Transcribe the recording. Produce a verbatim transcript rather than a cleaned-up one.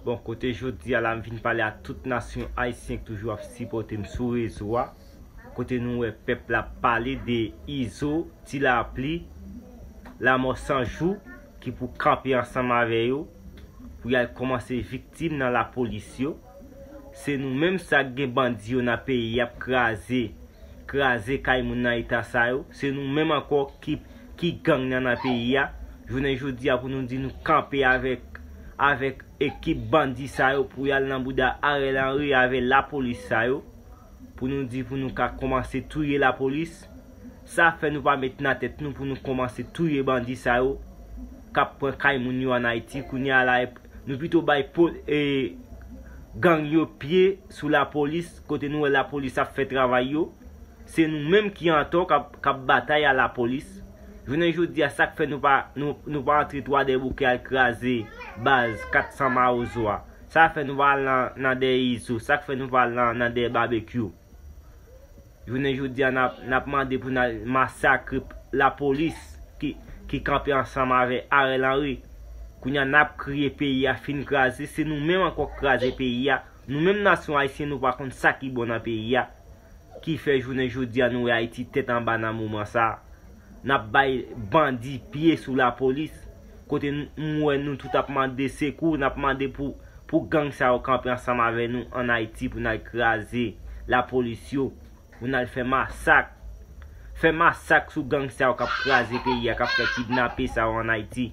Bon, kote jodi a la, m vin pale a tout nasyon ayisyen ki toujou ap sipòte m sou rezo a. Kote nou wè pèp la ap pale de Izo, Ti Lapli, Lamò San Jou, ki pou kanpe ansanm avè yo, pou y al kòmanse viktim nan lapolis yo. Se nou menm sa k gen bandi yo nan peyi ap kraze, kraze kay moun nan eta sa yo. Se nou menm ankò ki, ki gang nan nan peyi a. Jounen jodi a pou nou di nou kanpe avèk, avèk ekip bandi sa yo pou y al nan bouda Ariel Henry avè lapolis sa yo. Pou nou di pou nou ka kòmanse touye lapolis. Sa fè nou pa met nan tèt nou pou nou kòmanse touye bandi sa yo k ap pran kay moun yo ann Ayiti. Kounye a la, nou pito bay po, e, gang yo pye sou lapolis, kote nou wè lapolis ap fè travay yo. Se nou menm ki antò k ap, k ap batay a lapolis. Jounen jodi a, sa k fè nou pa, nou, nou pa antre Twadèboukè al kraze baz kat san Mawozo a. Sa fè nou pa al nan, nan dèyè Izo. Sa k fè nou pa al nan, nan dèyè Babekyou. Jounen jodi a, n ap, n ap mande pou n al masakre lapolis ki, ki kanpe ansanm avè Ariel Henry. Kounye a, n ap kriye peyi a fin kraze. Se nou menm ankò k kraze peyi a. Nou menm nasyon ayisyen, nou pa konn sa ki bon nan peyi a. Ki fè jounen jodi a, nou wè Ayiti tèt anba nan moman sa a. N ap bay bandi pye sou lapolis. Kote n, m wè nou tout ap mande sekou, n ap mande pou, pou gang sa yo kanpe ansanm avè nou ann Ayiti pou n al kraze lapolis yo, pou n al fè masak. Fè masak sou gang sa yo k ap kraze peyi a, k ap fè kidnape sa yo ann Ayiti.